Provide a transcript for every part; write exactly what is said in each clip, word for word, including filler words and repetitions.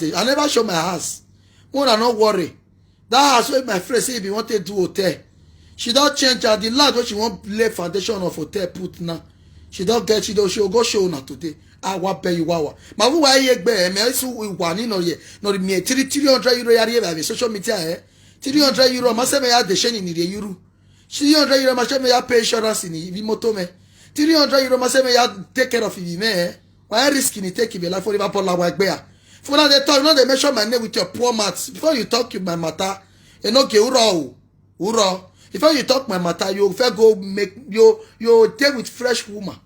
house dey, I never show my house. Make una no worry. That house wey my friend say he bin wan take do hotel, she don change am. The land wey she wan lay foundation of hotel put now, she don get, she don, she go show una today. Awa bẹ iwawa. Ma wu wa ye gbe, eh, me isu wa ni no ye. No, me three, three hundred euro ya ri ebe social media, eh. Three hundred euro, ma se me ya de sheni ni de euro. Three hundred euro, ma se me ya pay insurance ni ibi motor me. Three hundred euro, ma se me ya take care of ibi me, eh. Why risk ni take ibi life for Liverpool la wa gbe ya. For now they talk, now they mention my name with your poor mouth. Before you talk my matter, you know, ke uro o. Uro. Before you talk my matter, you first go make, you, you dey with fresh woman.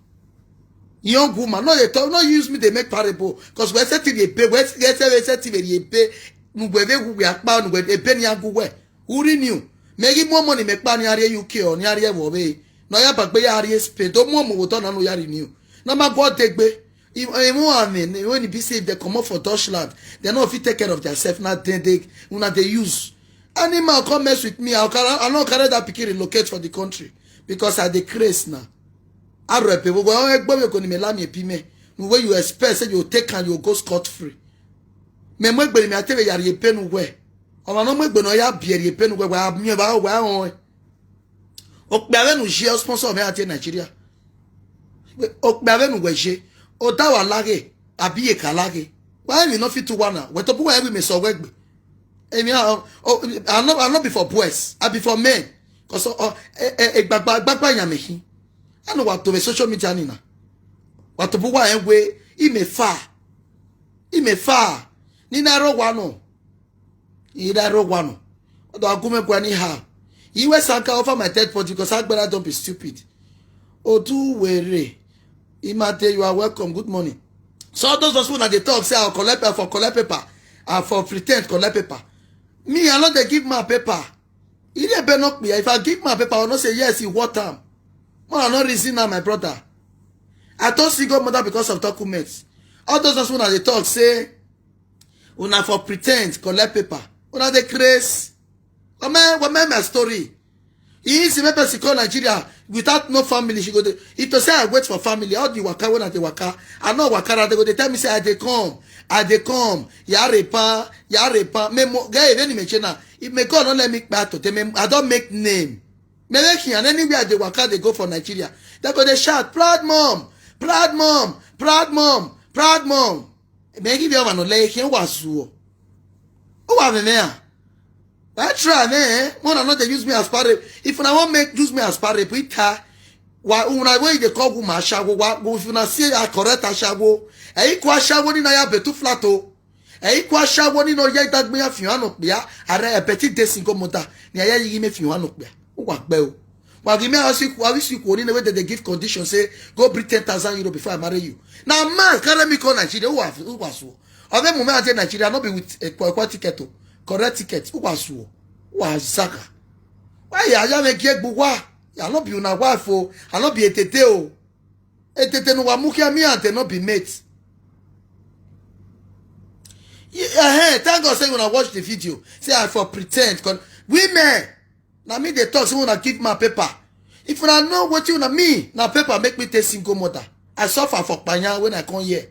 Young woman. No, they talk, no use me, they make parable. 'Cause we say till they pay, we say, we say till they pay. Nugwe ve gu we akpa, nugwe ebe ni agu we. Uri new. Make it more money, make pa ni ari U K or ni ari wo we. No ya bagbe ya ari Spain. Do more mo to na no ya renew. Na ma go degbe. If, eh, mo ame, when e be say if they comot for Dutchland, they no fit take care of themselves. Now then they, una dey use. Animal come mess with me, I carry, I no carry that pikin relocate for the country because I dey craze now. Arepe, we go egbe we ko ni me la mi epi me. No way you expect say you take and you go scot free. Me mo egbe ni me atebe yari epe no we. Ọmọ no mo egbe no ya bi eri epe no we, wa mi ba wa on. Okpe ave nu je sponsor me ati Nigeria. Okpe ave nu we je. O da wa lage, abi e ka lage. Why we no fit to one? We to bu we me so we gbe. Emi, I, oh, I no, I no be for boys. I be for men. 'Cause, oh, eh, eh, eh, gbagba, gbagba ya me hin. I know what to be social media ni na. What to bu wa en we, I me fa. I me fa. Ni na ro wa no. Ni na ro wa no. Odo agume kwa ni ha. Iwe sanka offer my dead body 'cause Agbera don't be stupid. Odu were. Imate, you are welcome. Good morning. So all those people that they talk, say, "I'll collect, I'll for collect paper. I'll for pretend collect paper." Me, I no dey give my paper. He dey beg not me. If I give my paper, I no say, "Yes, he want am." Man, I no reason now, my brother. I don't see godmother because of documents. All those people that they talk, say, "Una for pretend, collect paper." Una dey craze. Wame, wame my story. He is a person call Nigeria without no family. She go dey, if to say I wait for family, all the waka when I dey waka, I no waka, they go dey tell me say, "I dey come, I dey come, yarepa, yarepa." Me mo, guy, if any me chena, if me God no let me back to them, I don't make name. Me make here, and anywhere I dey waka, they go for Nigeria. They go dey shout, "Proud mom, proud mom, proud mom, proud mom." Me give you one, no, like, here was who? Who are me, man? I try, man. Mona no dey use me as parable. If una wan make, use me as parable, it ha. Why una wey dey call woman ashawo? Why, if una see a correct ashawo, e equal ashawo ni na ya betu flat o. E equal ashawo ni no ye dagbe ya fi hàn pé ya. Are a petit de single mother. Ni aya yi me fi hàn pé ya. O wa gbe o. Wa gi me a si ku, a si ku ni na wey they give condition say go bring ten thousand euro before I marry you. Now man carry me call Nigeria. Who was, who was who? Of them moment I Nigeria, not be with a, a, a ticket o. Correct ticket. Who was who? Who was Zaka? Why ya ya me get gbuwa? Ya no be una wife o. I no be a tete o. A tete no wa muke me and they no be mate. Yeah, hey, thank God say una watch the video. Say I for pretend. Con-, women, na me dey talk say una give my paper. If una know wetin una, me, na paper make me take single mother. I suffer for Kpanya when I come here.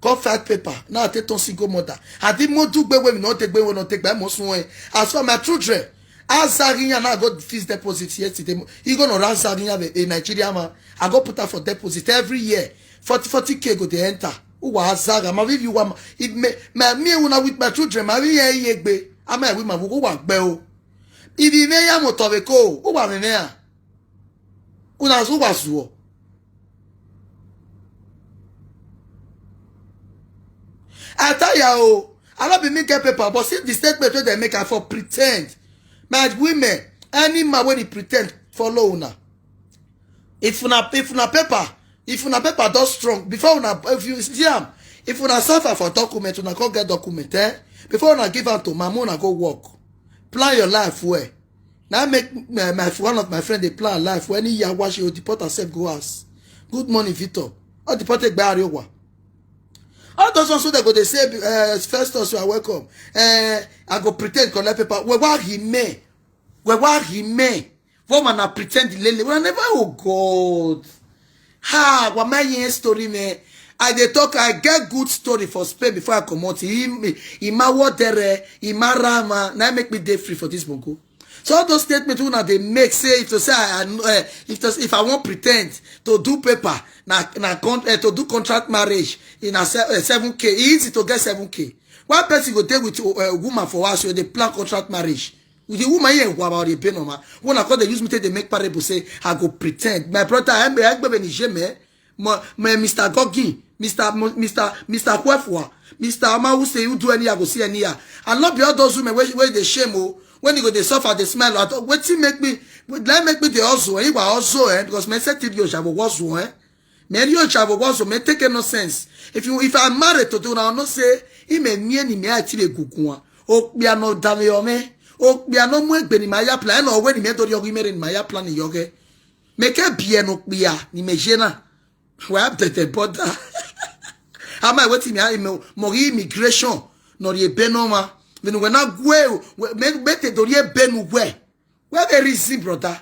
Come fight paper. Now I take turn single mother. I did more do gbe wey we no take gbe wey no take gbe most one. As for my children, Azarinya now go fix deposit yesterday. He go no Azarinya, a Nigerian man. I go put her for deposit every year. Forty, forty K go dey enter. Who wa Azara? Ma if you want, if me, my, me una with my children, ma we ye ye gbe. Ama we ma who wa gbe o. If you may ya motor we go, who wa me me ya? Una zu wa zuo. I tell ya o, I no be me get paper, but see the statement wey dem make, I for pretend. My women, any man wey dey pretend, follow una. If una, if una paper, if una paper don strong, before una, if you see am, if una suffer for document, una come get document, eh? Before una give am to mama, una go work. Plan your life well. Now make my, my, one of my friend dey plan life. When he ya wash, he go deport herself go house. Good morning, Victor. All deported by Ariowa. All those ones wey dem go dey say, uh, Festus, you are welcome. Uh, I go pretend collect paper. We wa he me. We wa he me. Woman na pretend lele. We never, oh God. Ha, wa my yen story me. I dey talk, I get good story for Spain before I comot. He, he ma water, he ma rama. Now make me dey free for this bongo. So all those statements una dey make, say if to say I, I, uh, if to, if I wan pretend to do paper, na, na con, uh, to do contract marriage in a se, uh, seven K, e easy to get seven K. One person go dey with a uh, woman for house, you dey plan contract marriage. With the woman here, who about the pain, ma. When I call, they use me take, they make parable, say I go pretend. My brother, I am, I am, Niger, me. My, my Mister Gogi, Mister Mo-, Mister, Mister Kwefua, Mister Amawu say you do any, I go see any. I love be all those women where, where they shame, oh, when you go, they suffer, they smile. I thought, wetin make me, let make me the also, eh, wa also, eh, because men say till you shall was one, eh. Men you shall was one, men take no sense. If you, if I'm married to do now, no say, he may me any me I tell you, Gukua. Oh, we are not done, your me. Oh, we are no more, Benny, my plan, or when he made your women in my plan, your, eh. Make a piano, we are, ni me jena. Wa update border. Ama wetin me, I mo, mo immigration. No ri ebe no ma. Venu we na gwe, we, me, me te do ri ebe nu we. We very reason, brother.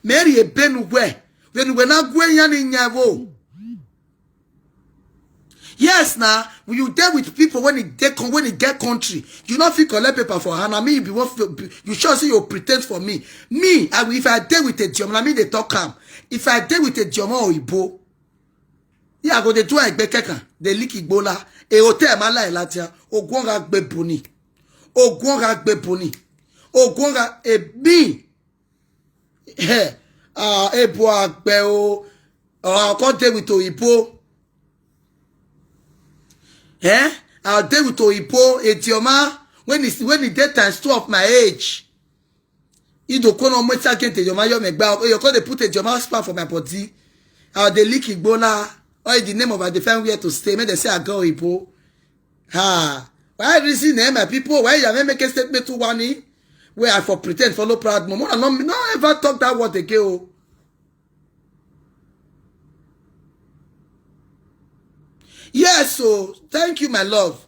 Me ri ebe nu we. Venu we na gwe ya ni nyavo. Yes, now, when you dey with people when it get con-, when it get country, you not fit collect paper for hand. I mean, you be one, you sure say you pretend for me. Me, I, if I dey with a German, I mean, they talk am. If I dey with a German or Igbo, yeah, I go dey do egbe kekan, dey lick Igbola. A hotel, ma la ilatia. Ogun ga gbe boni. Ogun ga gbe boni. Ogun ga e bi. Eh, ah, ebo agbe o. Or I come dey with Oyibo. Eh? I dey with Oyibo, Etioma. When it's, when it dey times two of my age. Ido kono mo ta ke Etioma yo me gba. You come dey put Etioma spa for my body. I dey lick Igbola. All the name of I dey find where to stay. Make they say I go Oyibo. Ha. Why reason, eh, my people? Why you make a statement to one? Where I for pretend follow proud mom. I no, no ever talk that word again. Oh. Yes, so thank you, my love.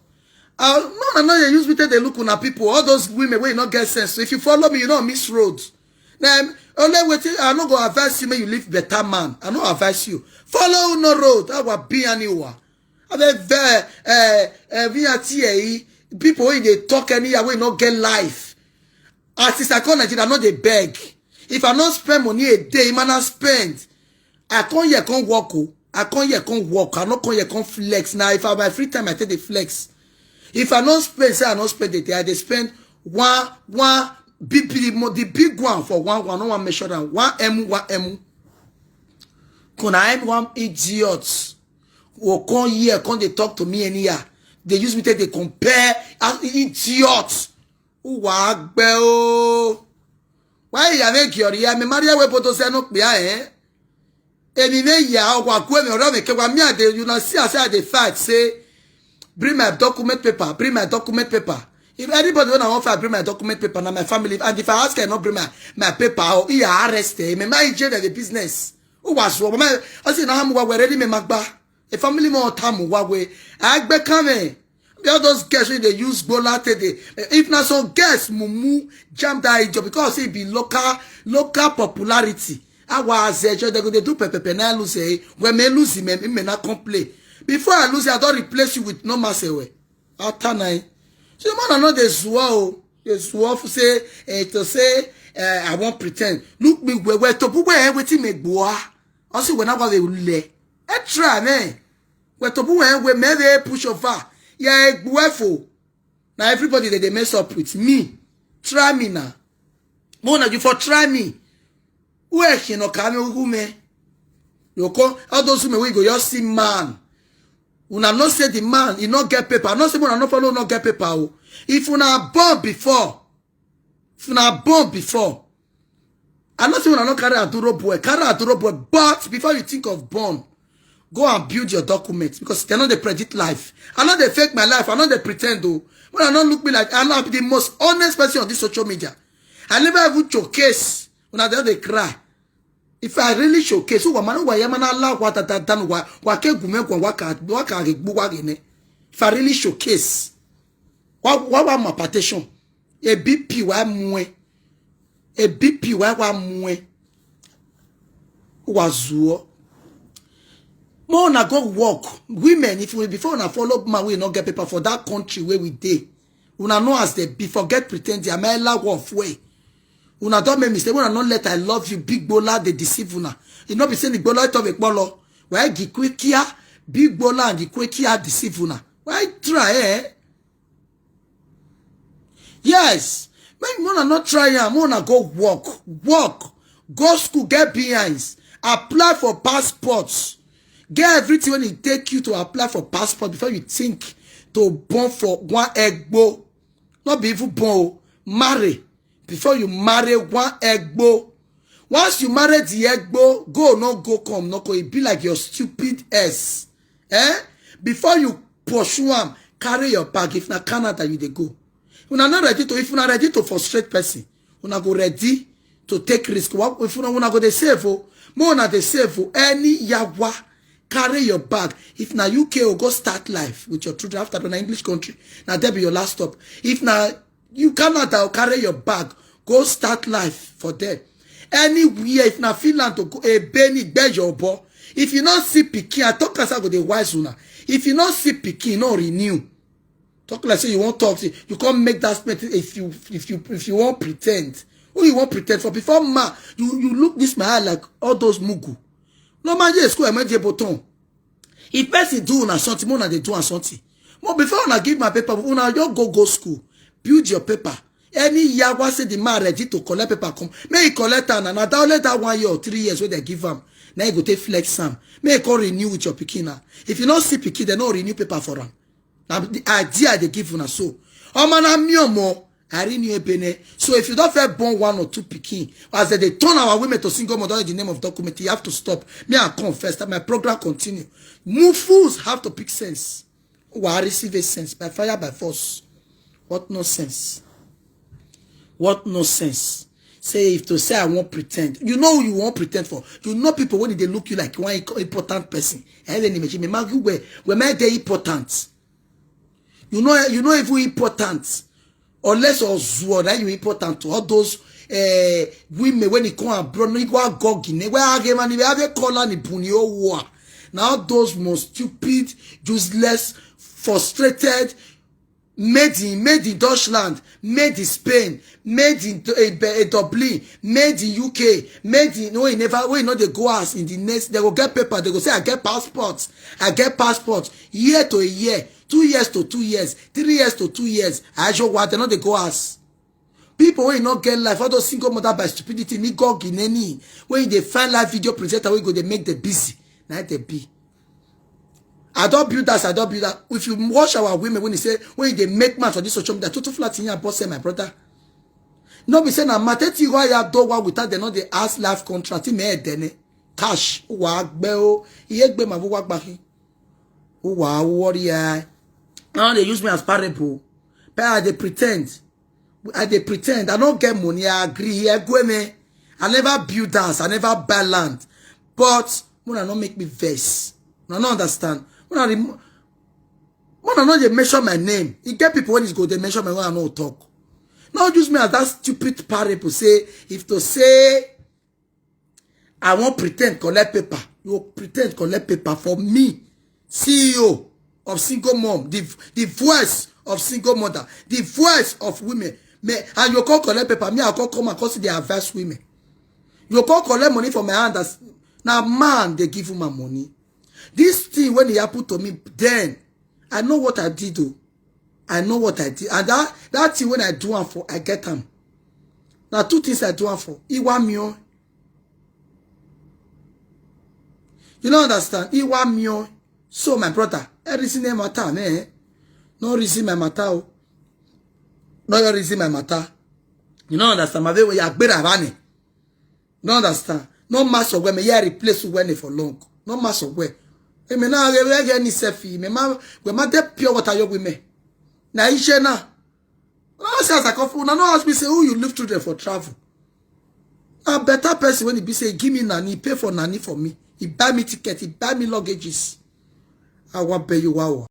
Uh, no, no, no, you use me take the look on people. All those women where you not get sense. So if you follow me, you don't miss road. Then only waiting, I no go advise you, may you live better man. I no advise you. Follow no road. I will be anywhere. I dey very, uh, uh, V R T A, people wey dey talk anyhow, wey no get life. As I come Nigeria, I no dey beg. If I no spend money a day, man, I spend. I come here, come work, oh. I come here, come work. I no come here, come flex. Now, if I my free time, I take the flex. If I no spend, say I no spend the day, I dey spend one, one big, big, mo-, the big one for one, one, no one measure am. One M, one M. Kuna M one idiot. Will come here, come they talk to me anyhow. They use me take they compare. Ah, idiot. Uwa agbe o. Why you make your, yeah, me Maria we poto se no kpia, eh? Emi me ya, owa kwe me, oro me ke wa mi ade, you know, see, I say I dey fight, say, bring my document paper, bring my document paper. If anybody when I want fight, bring my document paper, na my family. And if I ask her not bring my, my paper, or he arrest her, me my jail the business. Who was what? I say, na hamu wa we ready me magba. A family more time wa we. Agbe kame. Be all those girls wey dey use gbola take dey. If na some girls mumu jam that job because e be local, local popularity. Awa azejo, they go dey do pepepe na lose, eh? When me lose, me, me na complain. Before I lose, I don replace you with no masewe. After nine. So, man, I know they swore, oh. They swore for say, eh, to say, eh, I won't pretend. Look me, where, where to put where everything me go. I see when I was a le. I try, man. Where to put where, where me they push over. Yeah, I go for. Now everybody that they mess up with me. Try me now. More than you for try me. Who else you know, come who me? You call all those women we go, you see man. Una no say the man, he not get paper. I not say una no follow, not get paper. Oh. If una born before, if una born before, I not say una no carry Aduro boy, carry Aduro boy. But before you think of born, go and build your documents because they know they predict life. I know they fake my life. I know they pretend though. When I don't look me like I know I be the most honest person on this social media. I never even showcase when I don't they cry. If I really showcase, who man why man allow what that done why why can't go make one waka waka go waka in it. If I really showcase, why why why my partition? A B P why mwe? A B P why why mwe? Wazuo. More na go work. Women, if we before una follow man, we not get paper for that country where we dey. Una know as they be forget pretend. Amela work way. Una don't make mistake. Una not let I love you. Big Bola they deceive una. You not be saying the Bola to be Bolo. Why Gikwikia? Big Bola and Gikwikia deceive una. Why try eh? Yes. Make una not try am. Una go work. Work. Go school, get behinds. Apply for passports. Get everything when it take you to apply for passport before you think to born for one egbo. Not be even born. Marry. Before you marry one egbo. Once you marry the egbo, go no go come no go. It be like your stupid ass. Eh? Before you pursue am, carry your bag. If na Canada you dey go, una not ready to. If una ready to frustrate person, una go ready to take risk. If una una go dey save oh, more una dey save oh. Any yawa, carry your bag. If na U K, oh, go start life with your children after na English country. Now there be your last stop. If na you Canada, oh, carry your bag, go start life for there. Anywhere, if na Finland to go, a Benny, beg your boy. If you not see pikin, I talk as I go the wise una. If you not see pikin, no renew. Talk like say you won't talk. Say, you can't make that statement if you if you if you won't pretend. Who you won't pretend for? Before ma, you you look this my eye like all those mugu. No man, yes, school, I might button. If person do una something, more una dey do am something. More before una give my paper, una just go go school, build your paper. Any yawa say the man ready to collect paper come, may he collect am and that only that one year or three years wey they give am. Now you go take flex am. May he come renew with your pikin now. If you not see pikin, they no renew paper for am. Now the idea they give una so. Oh man, I'm your more. I really knew a bene. So if you don't feel born one or two pikin, as they turn our women to single mother in the name of document, you have to stop. Me, I confess that my program continue. Mufus have to pick sense. Why receive a sense by fire by force? What nonsense? What nonsense? Say if to say I won't pretend. You know who you won't pretend for. You know people when they look you like one important person. I have an image. Me, you were where my day important. You know, you know if we important, unless or zuo that you important to all those uh, women when they come abroad, no go go gine, where I get money, where they call on the bunio war. Now those most stupid, useless, frustrated, made in made in Deutschland, made in Spain, made in uh, Dublin, made in U K, made in no, he never, we know they go as in the next, they go get paper, they go say, I get passport, I get passport, year to a year, two years to two years, three years to two years. I show what they know they go as. People wey no get life, all those single mother by stupidity, ni gog in any way they find life video presenter wey go they make the busy. Now they be. I don't build that, I don't build that. If you watch our women when they say when they make man for this social media, total flat in your boss, my brother. No be say na mateti go ya do wa without they know they ask life contract me then cash wa gbe o iye gbe ma wa gba hin. Wa worry. Now they use me as parable. But I they pretend. I they pretend. I don't get money. I agree. I go me. I never build dance. I never buy land. But when I not make me vex. I don't understand. When I rem- when I know they mention my name, you get people when it's go they mention my when I know talk. Now use me as that stupid parable. Say if to say I wan pretend collect paper. You pretend collect paper for me, C E O of single mom, the, the voice of single mother, the voice of women. Me, and you come collect paper, me, I come come and come see the advice women. You come collect money from my hand. As na man dey give woman money. This thing when e happen to me, then I know what I did o. I know what I did. And that, that thing when I do am for, I get am. Na two things I do am for. Iwa mio. You no understand? Iwa mio. So my brother, everything name matter, man. No reason my matter o. No reason my matter. You no understand? My way, you are better than it. No understand? No mass of women. Yeah, replace women for long. No mass of women. Hey, me now, I get any selfie. Me ma, we ma dey pure water your women. Na ishe na. No say as I come for, una no ask me say who you leave children for travel. A better person when he be say, "Give me nanny, pay for nanny for me. He buy me ticket, he buy me luggages." I wan pay you wow.